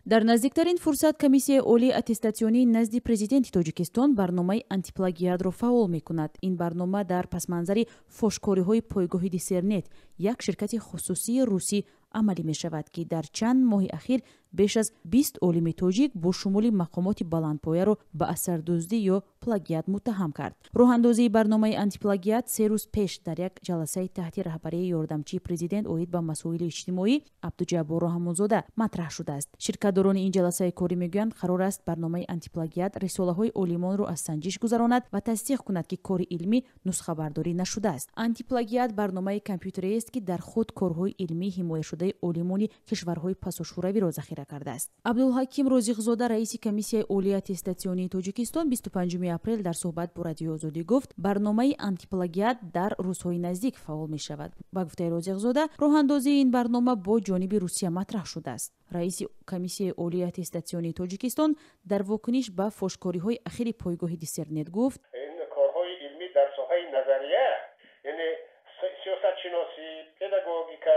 Дар наздиктарин фурсат Комиссияи олии аттестатсионии назди Президенти Тоҷикистон барномаи антиплагиатро фаъол мекунад. Ин барнома дар пасманзари фошкориҳои пойгоҳи Диссернет, як ширкати хусусии русӣ, амалӣ мешавад, ки дар чанд моҳи ахир беш аз 20 олими тоҷик бо шумули мақомоти баландпояро ба асардуздӣ ё плагиат муттаҳам кард. Роҳандозии барномаи антиплагиат 3 рӯз пеш дар як ҷаласаи таҳти раҳбарии ёрдамчии президент оид ба масоили иҷтимоӣ Абдуҷаббор Раҳмонзода матраҳ шудааст. Ширкатдорони ин ҷаласаи корӣ мегӯянд, қарор аст барномаи антиплагиат рисолаҳои олимонро аз санҷиш гузаронад ва тасдиқ кунад, ки кори илмӣ нусхабардорӣ нашудааст. Антиплагиат барномаи компютериест, ки дар худ корҳои илмии ҳимояшудаи олимони кишварҳои пасошӯравиро захира кардааст. Абдулҳаким Розиқзода, раиси Комиссияи олии аттестатсионии Тоҷикистон, 25 апрел дар суҳбат бо Радиои Озодӣ гуфт, барномаи антиплагиат дар рӯзҳои наздик фаъол мешавад. Ба гуфтаи Розиқзода, роҳандозии ин барнома бо ҷониби Русия матраҳ шудааст. Раиси Комиссияи олии аттестатсионии Тоҷикистон дар вокуниш ба фошкориҳои ахири пойгоҳи Диссернет гуфт: Ин корҳои илмӣ дар соҳаи назария, яъне сиёсатшиносӣ, педагогика,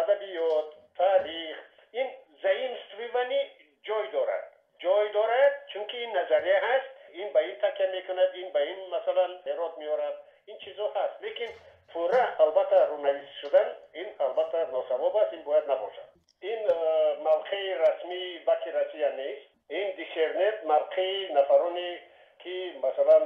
адабиёт, таърих, ин заимствование ҷой дорад, ҷой дорад, чунки ин назария ҳаст, ин ба ин такя мекунад, ин ба ин, масалан, эрод меорад, ин чизо ҳаст. Лекин пурра, албатта, рунавис шудан, ин, албатта, носавоб аст, ин бояд набошад. Ин мавқеи расмии Баки Россия нест. Ин Диссернет мавқеи нафароне, ки, масалан,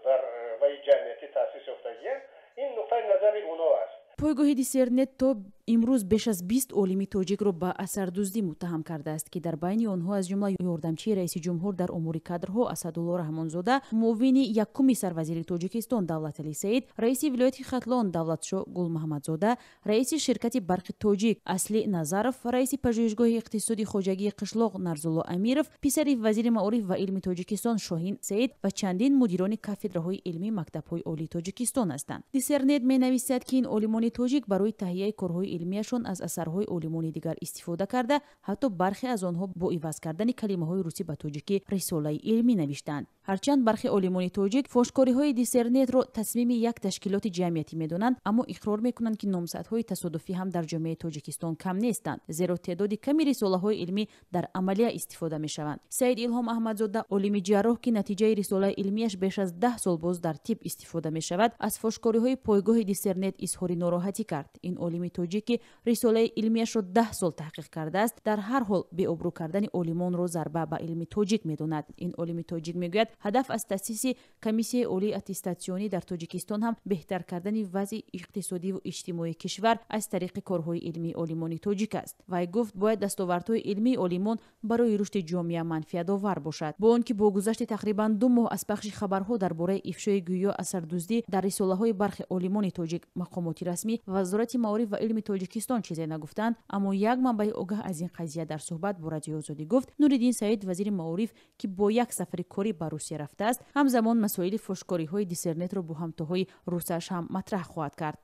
дар ваи ҷамъиятӣ таъсис ёфтагиянд, ин нуқтаи назари оно аст. Пойгоҳи Диссернет то имрӯз беш аз 20 олими тоҷикро ба асардуздӣ муттаҳам кардааст, ки дар байни онҳо аз ҷумла ёрдамчии раиси ҷумҳур дар умури кадрҳо Асадулло Раҳмонзода, муовини якуми сарвазири Тоҷикистон Давлатали Саид, раиси вилояти Хатлон Давлатшоҳ Гулмаҳмадзода, раиси ширкати «Барқи Тоҷик» Асли Назаров, раиси пажӯҳишгоҳи иқтисоди хоҷагии қишлоқ Нарзулло Амиров, писари вазири маориф ва илми Тоҷикистон Шоҳин Саид ва чандин мудирони кафедраҳои илмии мактабҳои олии Тоҷикистон ҳастанд. Диссернет менависад, ки ин олимони тоҷик барои таҳияи корҳои илмияшон аз асарҳои олимони дигар истифода карда, ҳатто бархе аз онҳо бо иваз кардани калимаҳои русӣ ба тоҷикӣ рисолаи илмӣ навиштаанд. Ҳарчанд бархе олимони тоҷик фошкориҳои Диссернетро тасмими як ташкилоти ҷамъиятӣ медонанд, аммо иқрор мекунанд, ки номзадҳои тасодуфӣ ҳам дар ҷомеаи Тоҷикистон кам нестанд, зеро теъдоди ками рисолаҳои илмӣ дар амалия истифода мешаванд. Саид Илҳом Аҳмадзода, олими ҷарроҳ, ки натиҷаи рисолаи илмияш беш аз 10 сол боз дар тиб истифода мешавад, аз фошкориҳои пойгоҳи Диссернет изҳори нороҳатӣ кард. Ин олими тоҷик, ки рисолаи илмияшро 10 сол таҳқиқ кардааст, дар ҳар ҳол беобрӯ кардани олимонро зарба ба илми тоҷик медонад. Ин олими тоҷик мегӯяд, ҳадаф аз таъсиси Комиссияи олии аттестатсионӣ дар Тоҷикистон ҳам беҳтар кардани вазъи иқтисодиву иҷтимоии кишвар аз тариқи корҳои илмии олимони тоҷик аст. Вай гуфт, бояд дастовардҳои илмии олимон барои рушди ҷомеа манфиатовар бошад. Бо он ки бо гузашти тақрибан 2 моҳ аз пахши хабарҳо дар бораи ифшои гӯё асардуздӣ дар рисолаҳои бархе олимони тоҷик мақомоти расмӣ ва Вазорати маориф ва илми Тоҷикистон чизе нагуфтанд, аммо як манбаи огаҳ аз ин қазия дар суҳбат бо Радиои Озодӣ гуфт, Нуриддин Саид, вазири маориф, ки бо як сафари корӣ ба Русия рафтааст, ҳамзамон масоили фошкориҳои Диссернетро бо ҳамтоҳои русаш ҳам матраҳ хоҳад кард.